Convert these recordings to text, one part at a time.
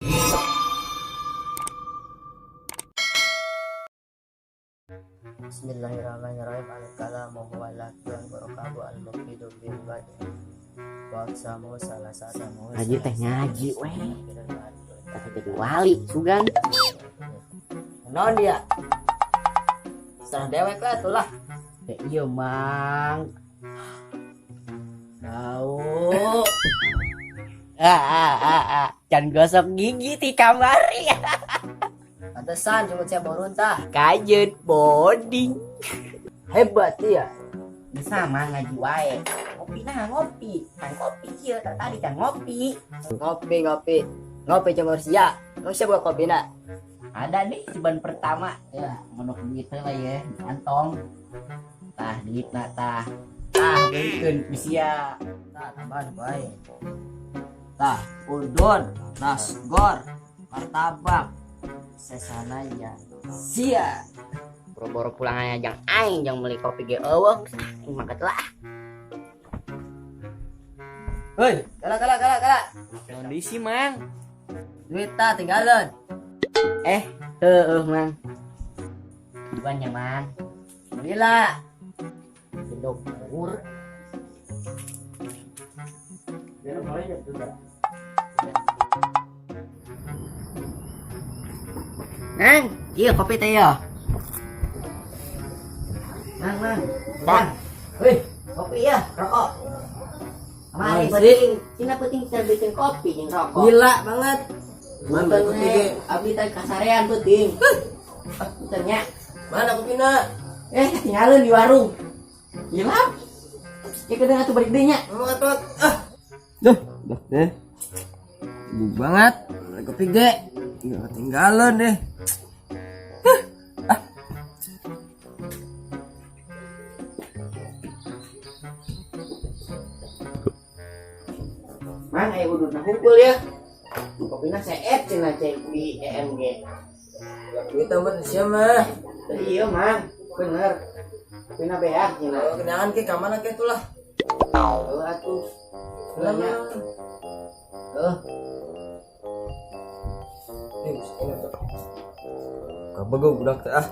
Bismillahirrahmanirrahim. Al-kalamu huwa lafzun murakabu al-mufidu bil wajh. Wa aqsamu salah satu. Ngaji teh ngaji weh. Tapi jadi wali sugan. Naon dia? Serah dewek lah itulah. Ya iya, Mang. Tahu. Ah, ah, ah, ah. Can gosok gigi ti kamari. Pantesan cuma siapa runtah. Kajeun boding. Hebat dia. Sama ngaji wae. Ngopi nah ngopi. Can kopi ieu tadi can ngopi. Ngopi ngopi. Ngopi cuma sia. Lu siapa buka kopi nak? Ada nih ceban pertama ya, menok duit lah ya di kantong. Tah duit na tah. Tah beukeun ku sia. Tah tambahan bae. Tah udon, nasgor, martabak, sesanaya. Sia. Boro-boro pulang aja jang aing jang beli kopi ge eueuh. Aing mangkat lah. Hei, kala kala kala kala. Kondisi, Mang. Duit tah tinggalan. Eh, heueuh, Mang. Bukannya, Mang. Belilah. Gedog pur. Nang, iya kopi teh ya. Mang, Mang. Bang. Hei, Kopi ya, rokok. Mari Mari, penting, cina penting terbitin kopi jeung rokok. Gila banget. Mana Punten kopi we, ge? Abdi teh kasarean penting. Punten nya. Mana kopina? Eh, tinggalin di warung. Gila. Ya kedeng atuh balik deui nya. Banget banget. Ah. Duh, duh deh. Bug banget. Mana kopi ge? Nggak ketinggalan deh. Mang aya ududna hungkul ya. Kopina seep cenah cek di EMG. Duit tambah sia mah. Iya, Mang. Bener. Kopina beak cenah. Kalau kenangan ke kamana ke itulah. Heuh atuh. Lama. Heuh. Eh, ini tuh. Kabego budak teh ah.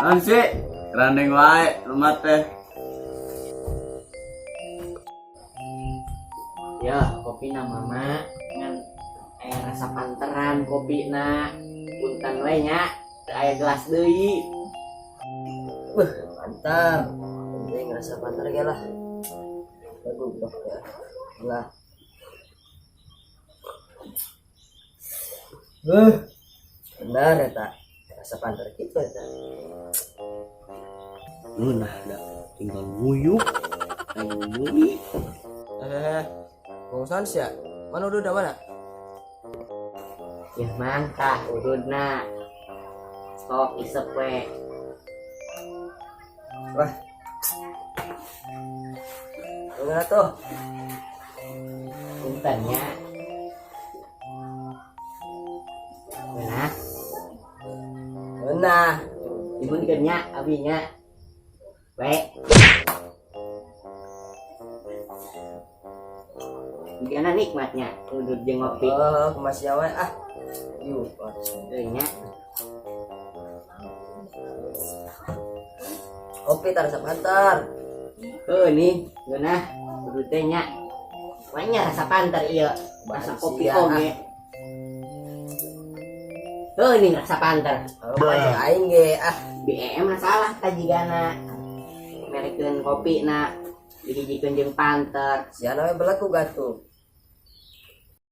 Naon sih? Randeng wae rumah teh. Ya, kopina mama ngan aya rasa panteran kopina. Punten we nya, teu aya gelas deui. Wah, mantap. Penting rasa panter ge lah. Bego budak teh. Ah. Lah. Benar ya tak? Rasa panter gitu ya tak? Ngeunah da tinggal nguyuk. Ayo meuli. Eh, bongsan sih ya? Mana udah mana? Ya Mang, tah ududna. Sok isep we. Wah. Gimana tuh? Punten nya. Nah, Nah, dimunkeun nya abi nya. We. Gimana nikmatnya udud jeung ngopi. Oh, kemas ya we ah. Yuk, Euy nya. kopi tar rasa panter. Heuh nih, geunah udud teh nya. Banyak rasa panter ieu, rasa kopi Sia, oge. Heuh nih rasa panter. Oh, banyak aing ge ah. BM masalah tajigana. Merekeun kopi na dihijikeun jeung panter. Siana we belaku gatuh.